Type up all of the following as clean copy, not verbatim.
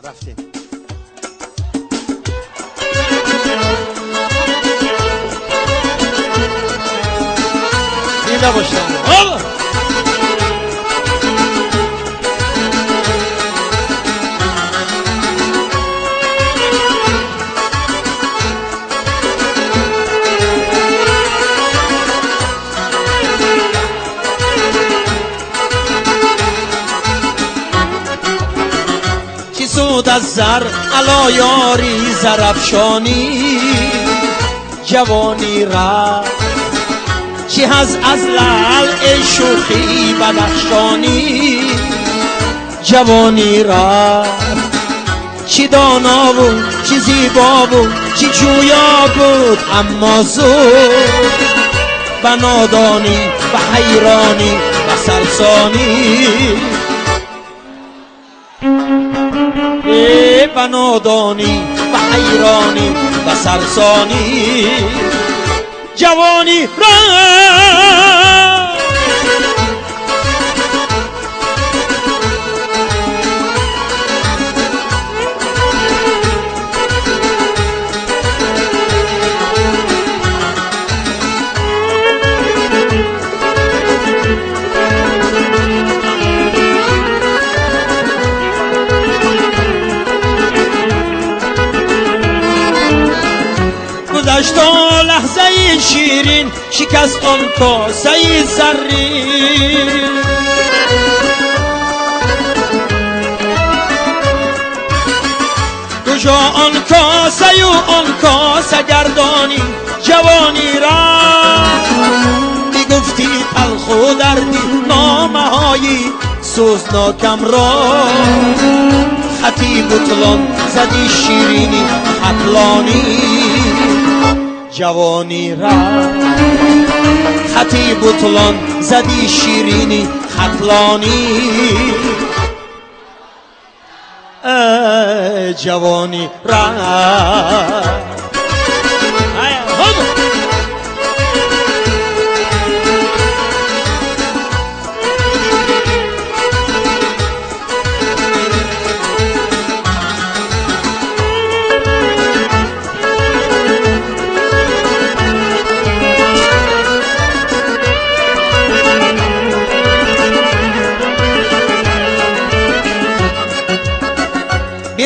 Рафтем. Зинда бошед. از زر علا یاری زرفشانی جوانی رفت، چی از لعل ای شوخی بدخشانی جوانی رفت، چی دانا بود چی زیبا بود چی جویا بود، اما زود به نادانی و حیرانی و سرسانی، به نادانی و حیرانی و سرسانی جوانی رفت. گذشت لحظه شیرین، شکست آن کاسه زرین، کجا آن کاسه و آن کاسه گردانی جوانی رفت، میگفتی تلخ و دردی نامه های سوزناکم را، خطی بطلان زدی شیرینی خطلانی جوانی رفت، خطی بطلان زدی شیرینی خطلانی جوانی رفت.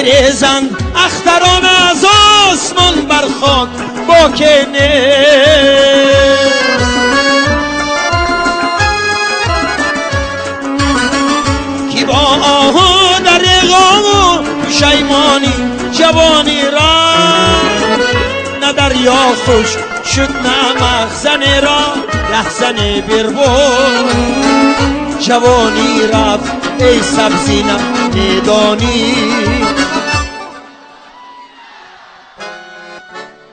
بریزند اختران از آسمان بر خاک باک نیست، کی با آه در غم و پشیمانی جوانی رفت، نه دریا خوش شد نه مخزن را رهزن بربود، جوانی رفت ای سبزینم میدانی،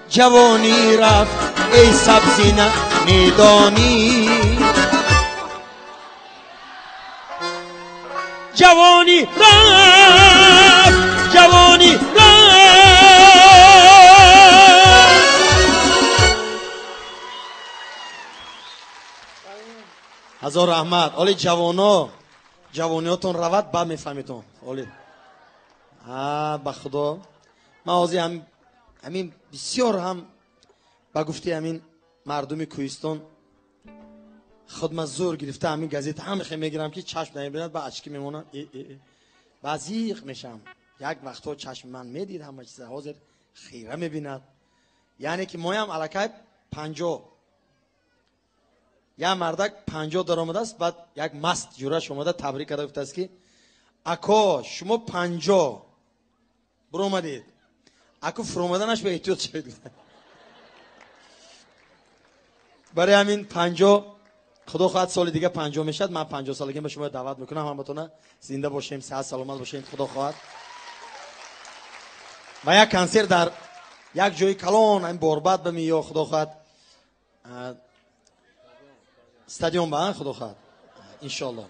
جوانی رفت ای سبزینه میدانی، جوانی رفت جوانی رفت. هزار رحمت. оли ҷавоно، ҷавониётон равад баъд мефаҳмитон. оли ба худо ман ҳозир ҳамин бисёр ҳам ба гуфти ҳамин мардуми кӯҳистон худ ман зӯр гирифта ҳамин газета ҳам хе мегирам ки чашм намебинад, ба очки мемонам, ба зиқ мешам. Як вақтҳо чашми ман медид ҳама чиза, ҳозир хира мебинад. Яъне ки моям аллакай 50, як мардак 50 даромадааст, баъд як маст ҷураш омада табрик карда гуфтааст ки ако шумо 50 буромадед, ако фуромаданаш ба эҳтиёт шавед. Барои ҳамин 50 худо хоҳад соли дига 50 мешавад. Ман 50 солагиам ба шумо даъват мекунам, ҳаматона зинда бошем, сиҳат саломат бошем, худо хоҳад. Ва як консерт дар як ҷои калон ҳамин борбад ба миё худо хоҳад стадион ба худо хоҳад иншоалло.